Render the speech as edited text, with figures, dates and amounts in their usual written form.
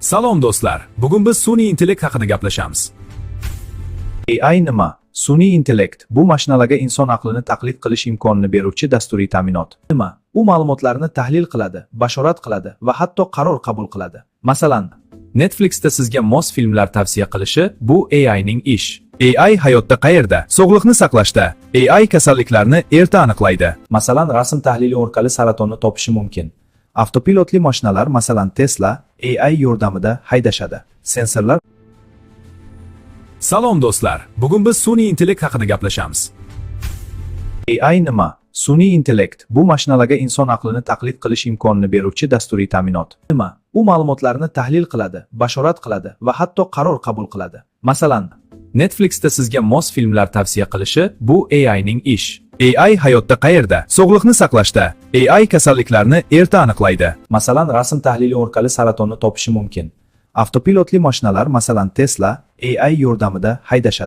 Salom, do'stlar. Bugun biz sun'iy intellekt haqida gaplashamiz. AI nima? Sun'iy intellekt bu mashinalarga inson aqlini taqlid qilish imkonini beruvchi dasturiy ta'minot. Nima? U ma'lumotlarni tahlil qiladi, bashorat qiladi va hatto qaror qabul qiladi. Masalan, Netflixda sizga mos filmlar tavsiya qilishi bu AI ning ish. AI hayotda qayerda? Sog'liqni saqlashda. AI kasalliklarni erta aniqlaydi. Masalan, rasm tahlili orqali saratonni topishi mumkin. Avtopilotli mashinalar, masalan, Tesla, AI yordamida haydashadi. Sensorlar Salom, do'stlar. Bugun biz sun'iy intellekt haqida gaplashamiz. AI nima? Sun'iy intellekt bu mashinalarga inson aqlini taqlid qilish imkonini beruvchi dasturiy ta'minot. Nima? U ma'lumotlarni tahlil qiladi, bashorat qiladi va hatto qaror qabul qiladi. Masalan, Netflixda sizga mos filmlar tavsiya qilishi bu AI ning ish. AI hayotda qayerda? Sog'liqni saqlashda. AI kasalliklarni erta aniqlaydi. Masalan, rasm tahlili orqali saratonni topishi mumkin. Avtopilotli mashinalar, masalan, Tesla, AI yordamida haydashadi.